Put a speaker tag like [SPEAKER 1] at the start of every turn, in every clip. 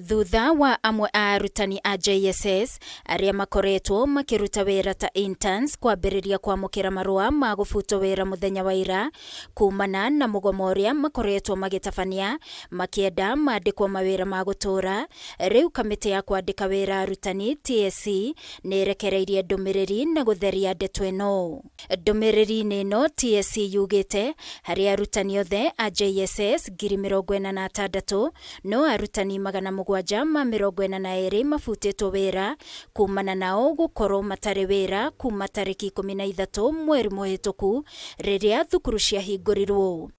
[SPEAKER 1] Thutha wa amwe a arutani a JSS arĩa makoretwo makĩruta wĩra ta interns kwambĩrĩria kwamũkĩra marũa ma gũbutwo wĩra mũthenya wa ira kumana na mũgomo ũrĩa makoretwo magĩtabania makĩenda mandĩkwo mawĩra ma gũtũũra, rĩu kamĩtĩ ya kwandĩka wĩra arutani TSC nĩ ĩrekereirie ndũmĩrĩri na gũtheria ndeto ĩno. Ndũmĩrĩri-inĩ ĩno TSC yugĩte harĩ arutani othe a JSS 46,000 no arutani 742 mabutĩtwo wĩra kumana nao gũkorwo matarĩ wĩra kuma tarĩki 13 mweri mũhĩtũku rĩrĩa thukuru ciahingũrirwo.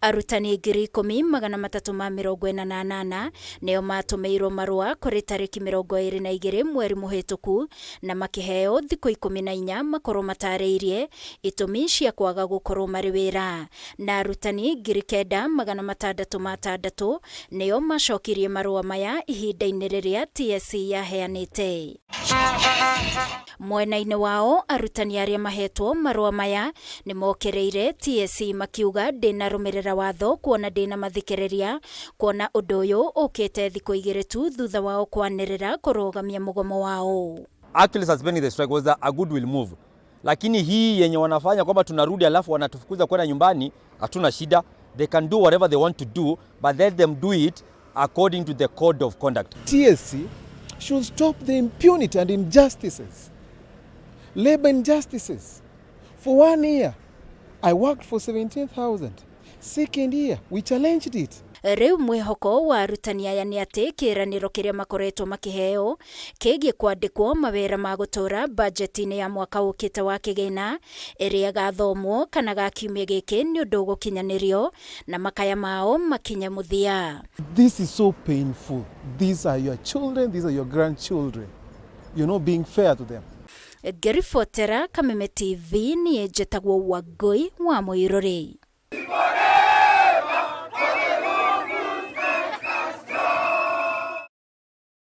[SPEAKER 1] Arutani 10,348 nĩo matũmĩirwo marũa kũrĩ tarĩki 22 mweri mũhĩtũku na makĩheo thikũ 14 makorwo matarĩirie itũmi cia kwaga gũkorwo marĩ wĩra. Na arutani 9,606 nĩo macokirie marũa maya ihinda-inĩ rĩrĩa TSC yaheanĩte. Mwena-inĩ wao, arutani arĩa mahetwo marũa maya nĩ mokĩrĩire TSC makiuga ndĩnarũmĩrĩra watho kuona ndĩnamathikĩrĩria, kuona ũndũ ũyũ ũkĩte thikũ igĩrĩ tu thutha wao kwanĩrĩra kũrũgamia mũgomo wao.
[SPEAKER 2] Actually suspending the strike was a goodwill move, lakini hii yenye wanafanya kwamba tunarudi alafu wanatufukuza kwenda nyumbani, hatuna shida. They can do whatever they want to do, but let them do it according to the code of conduct.
[SPEAKER 3] TSC should stop the impunity and injustices, labor injustices. For 1 year, I worked for 17,000. Second year, we challenged it.
[SPEAKER 1] Rĩu mwĩhoko wa arutani aya nĩ atĩ kĩĩranĩro kĩrĩa makoretwo makĩheo kĩgiĩ kwandĩkwo mawĩra ma gũtũũra bajeti-inĩ ya mwaka ũkĩte wa kĩgĩna ĩrĩa ĩgathomwo kana ga kiumia gĩkĩ nĩ ũndũ ũgũkinyanĩrio na makaya mao makinye mũthia.
[SPEAKER 3] This is so painful. These are your children, these are your grandchildren. You're not being fair to them.
[SPEAKER 1] Ngĩribotera Kameme TV niĩ njĩtagwo Wangũi wa Mũirũrĩ.